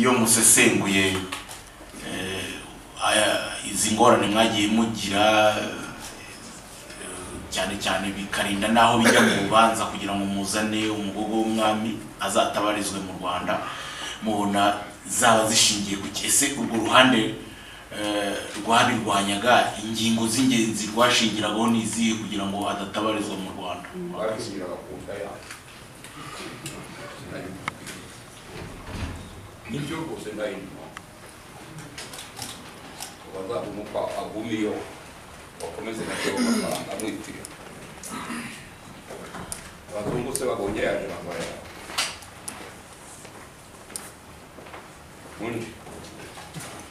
Iyo musesenguye izi ngorane mwagiye mugira, cyane cyane bikarinda naho bijya mu rubanza kugira ngo muzane umugogo w'umwami azatabarizwe mu Rwanda, mubona zaba zishingiye ku ki? Ese urwo ruhande rwabirwanyaga, ingingo z'ingenzi rwashingiragaho ni izihe kugira ngo adatabarizwa mu Rwanda? Barashingiraga ku nda yabo, nibyo rwose. Ndayirimo bazaguma uko agumiyo, bakomeze nacyo amafaranga amwitirira. Abazungu se babonye yaje bambaye undi.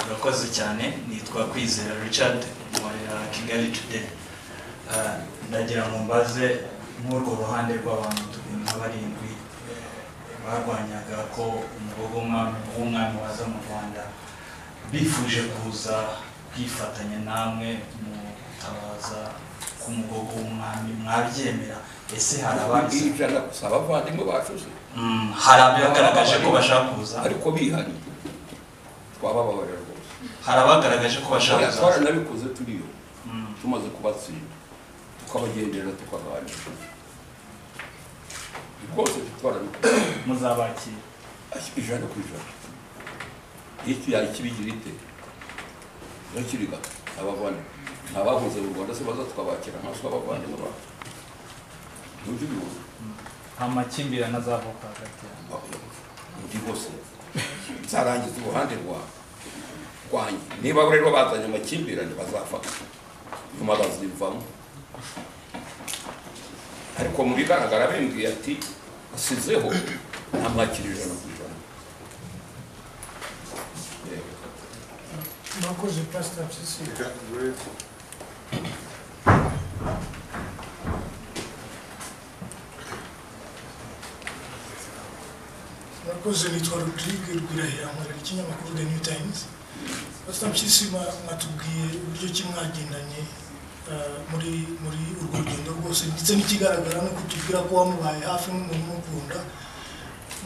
Urakoze cyane. Nitwa Kwizera Richard, nkorera Kigali Today. Ndagira ngo mbaze nk'urwo ruhande rw'abantu turi nka barindwi barwanyaga ko umugogo w'umwami waza mu Rwanda, bifuje kuza kwifatanya namwe mu gutabaza k'umugogo w'umwami, mwabyemera? Ese hari ababizi? 100 gusa, abavandimwe bacu se? Hari abagaragaje ko bashaka kuza. Ariko bihanye twabababarira rwose. Hari abagaragaje ko bashaka Oya, kuza. Twaranabikoze turiyo, tumaze kubatsinda tukabagenderera, tukaganira rwose, twarabikoze. Muzabakira? 100%. Icyo yakibigira ite bakiri gato, abavandimwe ntabahuze mu Rwanda se baza tukabakira nkatwe abavandimwe bacu, ntujya ubibona? Nta makimbirane azavuka hagati yabo? Ndi hose nzarangiza uruhande rwanjye. Niba rero bazanye amakimbirane, bazafata nyuma bazivamo. Ariko mu bigaragara bimbwiye ati asizeho, ntamwakira 100%. Yego. Murakoze, Pastor Mpyisi. Reka ngure- Murakoze. Nitwa Rodrigue Rwirahira, nkorera ikinyamakuru The New Times. Pastor Mpyisi, mwatubwiye uburyo ki mwagendanye muri urwo rugendo rwose, ndetse n'ikigaragara ni ukutubwira ko wamubaye hafi nk'umuntu umukunda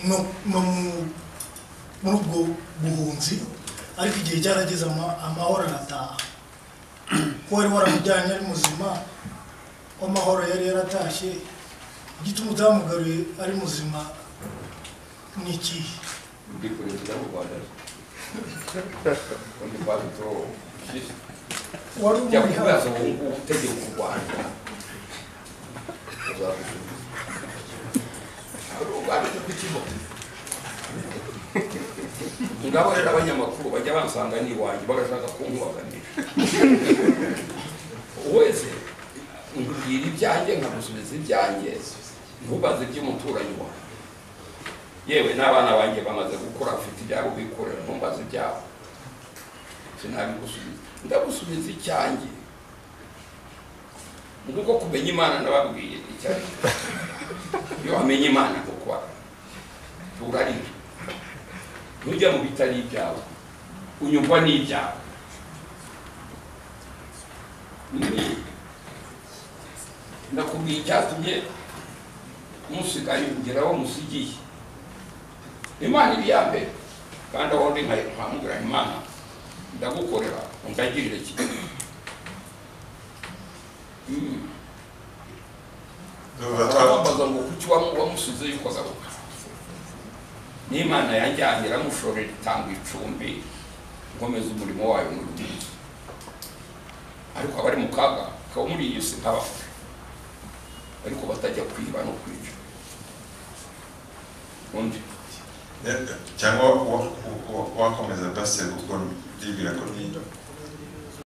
no muri ubwo buhunzi. Ariko igihe cyarageze, amahoro arataha. Ko wari waramujyanye ari muzima, ko amahoro yari yaratashye, igituma utamugaruye ari muzima ni ikihe? Ndi perezida w'u Rwanda, undi pasitoro? Wari Jya umuri kubaza hafi. Ubu ngubu utegeka u Rwanda uzagusubiza u Rwanda ku kigo. Ngabo rero abanyamakuru bajya bansanga n'iwanjye bagashaka kunkubaganisha. Wese mbwira ibyanjye nkagusubiza ibyanjye, ntubaze iby'umuturanyi wawe. Yewe n'abana banjye bamaze gukura, bafite ibyabo bikorera, ntumbaze ibyabo, sinabigusubiza. Ndagusubiza icyanjye. Nguko kumenya Imana nababwiye icyo ari cyo. Iyo wamenye Imana, ntukora, turarira, ntujya mu bitari ibyawe, unyumva n'ibyawe. Nakubwiye icyatumye musigaye ngeraho musigiye. Imana iri iya mbere, kandi aho ndi nkamubwira: "Imana, ndagukorera, undagirire kimwe." Ndumva Barababaza ngo kuki wamusize yuko agaruka? N'Imana yanjyanye iramushorera, itanga icumbi, nkomeza umurimo wayo muri munsi. Ariko abari mu kaga kaba muri iyi si nkabafasha, ariko batajya kwiba no kwica undi. Cyangwa wakomeza, pasiteri, kuko ndibwira ko ni